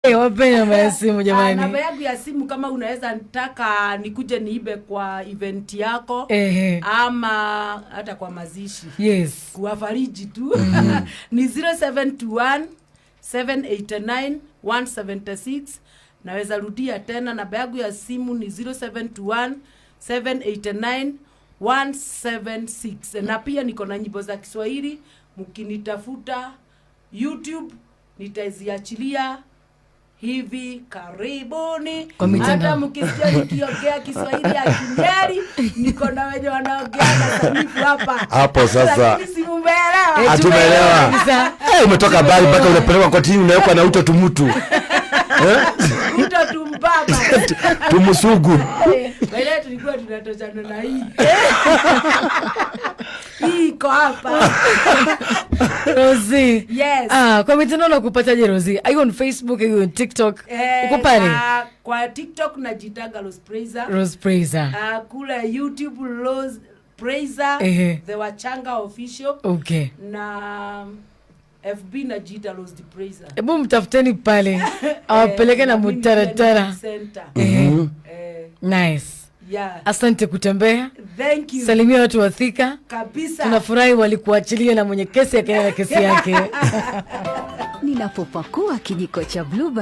Hey, wape namba ya simu jamani. Namba yangu ya simu, kama unaweza nitaka nikuje niimbe kwa event yako ama hata kwa mazishi, kuwafariji tu, ni 0721 789 176. Naweza rudia tena, namba yangu ya simu ni 0721 789 176. Na pia niko na nyimbo za Kiswahili, mkinitafuta YouTube nitaziachilia hivi karibuni. Kwa mitandao. Hata mkisikia nikiongea Kiswahili ya Kinyeri, niko na wenye wanaongea na sanifu hapa. Hapo sasa. Lakini si mumeelewa? Eh, Ah, tumeelewa. Kabisa. Eh, umetoka mbali mpaka unapelekwa kotini, unawekwa na uto tumutu. Uto tumbaba. Tumusugu. Baadaye tulikuwa tunatoshana na hii hii iko hapa. Rosie. Yes. Ah, kwa mitandao nakupataje, Rosie? Are you on Facebook? Are you on TikTok? Eh, Uko pale? Kwa TikTok najitaga Rose Praiser. Rose Praiser. Kule YouTube Rose Praiser, The Wachanga Official, na FB najiita Rose the Praiser. Hebu mtafuteni pale awapeleke na Na mimi pia ni mutaratara. presenter. Nice. Yeah. Asante kutembea. Thank you. Salimia watu wa Thika. Kabisa. Tunafurahi walikuachilia na mwenye kesi akaenda na kesi yake. Ninapopakua kijiko cha Blue Band.